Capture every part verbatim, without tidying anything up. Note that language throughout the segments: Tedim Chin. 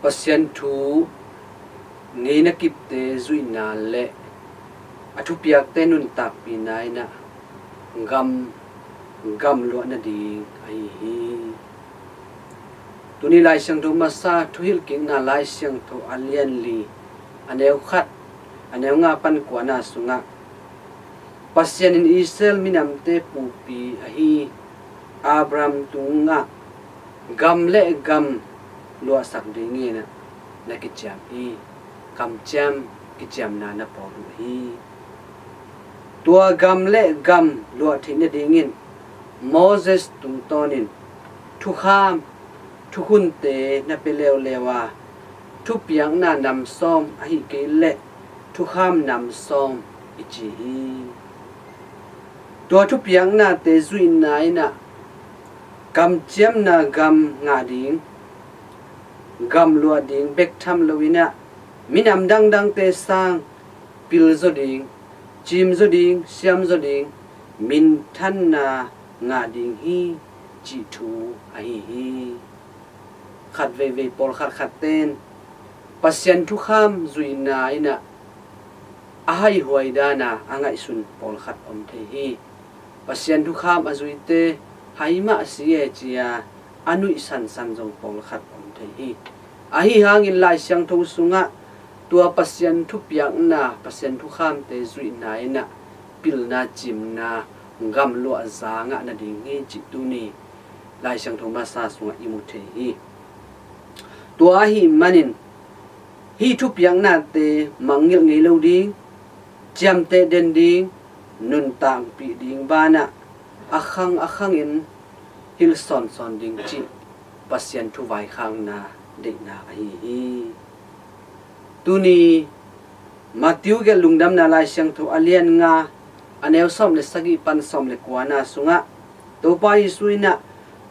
Pasian thu ngeina kipte zuihna le a thupiakte nuntakpihna in ah gam, gam luah nading ahi hi. Tuni Lai Siangtho masa thuhilhkikna Lai Siangtho a lian li, a neu khat, a neu nga pan kuana sungah Pasian in Israel minamte pupi ahi Abraham tungah gam le gam luahsak dingin ah na kiciam hi. Kamciam kiciamna na pawl uh hi. Tua gam le gam luah theih nadingin Moses tungtawnin thukham, thukhunte na pia leuleu a, thupiakna nam sawm ahi kei leh thukham nam sawm i ci hi. Tua thupiaknate zuihna in ah kamciamna gam ngah ding, gam luah ding bek tham loin ah minam dangdangte sang pil zaw ding, cim zaw ding, siam zaw ding, minthanna ngah ding hi, cih thu ahi hi. Khat veivei pawlkhat khatte in Pasian thukham zuihna in ah a haihuai dan a a ngaihsun pawlkhat om thei hi. Pasian thukham a zuite hai mah si e ci a a nuihsansan zong pawlkhat om thei hi. Ahi hangin Lai Siangtho sungah tua Pasian thupiakna, Pasian thukhamte zuihna in ah pilna, cimna, gam luah za ngah nading hi cih tuni Lai Siangtho masa sungah i mu thei hi. Tua ahih manin hih thupiaknate mangngilh ngei lo ding, ciamteh den ding, nuntakpih ding banah a khang a khangin hilh sawnsawn ding cih Pasian thu vaikhakna deihna ahi hi. Tuni Matthew gelh Lungdamna Lai Siangtho a lian nga, a neu sawm le sagih pan sawm le kuana sungah Topa Jesuh in ah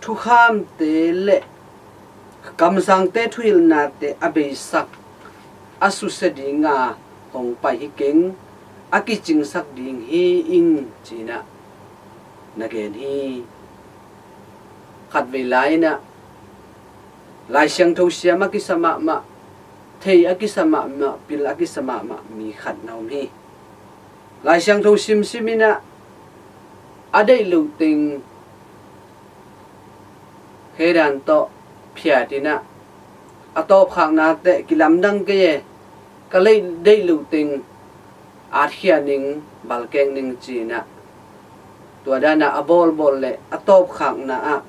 thukhamte le kamsangte thuhilhnate a beisak, a susia dinga hong pai hi keng, a kicingsak ding hi ing ci-in ah na gen hi. Khatvei lai-in ah Lai Siangtho siam a kisa mahmah, thei a kisa mahmah, pil a kisa mahmah mi khat na om hi. Lai Siangtho simsim in ah a deih loh teng khedan tawh phiat in ah a tawpkhakna teh kilamdang kei e, ka lei deih loh teng atkhia ning, balkek ning ci-in ah tua dan ah a bawlbawl le a tawpkhakna ah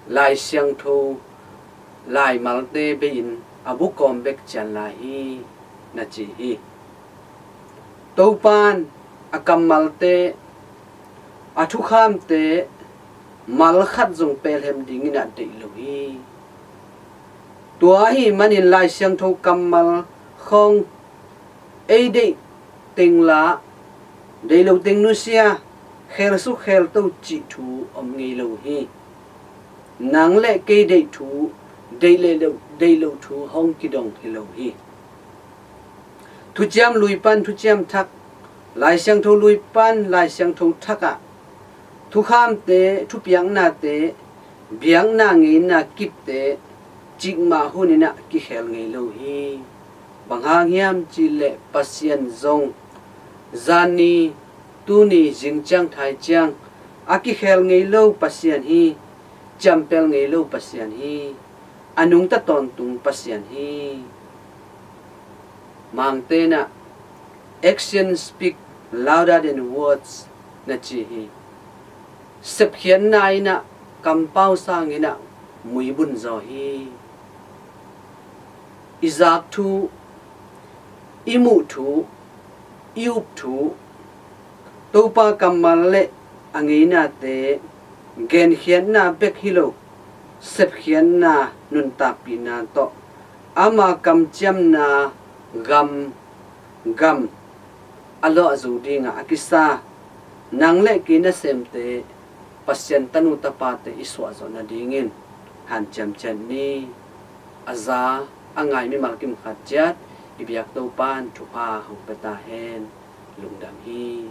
Lai Siangtho laimalte bei-in a bukawm bek cian lai hi na ci hi. Topan a kammalte, a thukhamte mal khat zong pelhem dingin ah deih lo hi. Tua ahih manin Lai Siangtho kammal khawng ei deih teng la, deih lo teng nusia, khelsuk khelto cih thu om ngei lo hi. Nang le kei deih thu, deih le lo, deih loh thu hong kidong hi lo hi. Thuciam Lui pan Thuciam Thak, Lai Siangtho Lui pan Lai Siangtho Thak ah thukhamte, thupiaknate, biakna ngeina kipte cikmah hun in ah kikhel ngei lo hi. Bang hang hiam cih leh Pasian zong zan ni, tuni, zing ciang, thai ciang a kikhel ngei lo Pasian hi. Ciampel ngei lo Pasian hi. A nungta tawntung Pasian hi. Mangte in ah action speak louder than words na ci hi. Sepkhiatna in ah kampau sangin ah muibun zaw hi. I zak thu, i muh thu, i up thu, Topa kammal le a ngeinate genkhiatna bek hi lo, sepkhiatna, nuntakpihna tawh ama kamciamna gam, gam a luah zo dingah a kisa nang le kei nasemte Pasian tanu tapate i suahzawh nadingin hanciam ciat ni. A za a ngai mimal kim khat ciat i biak Topan thupha hong pia ta hen. Lungdam hi.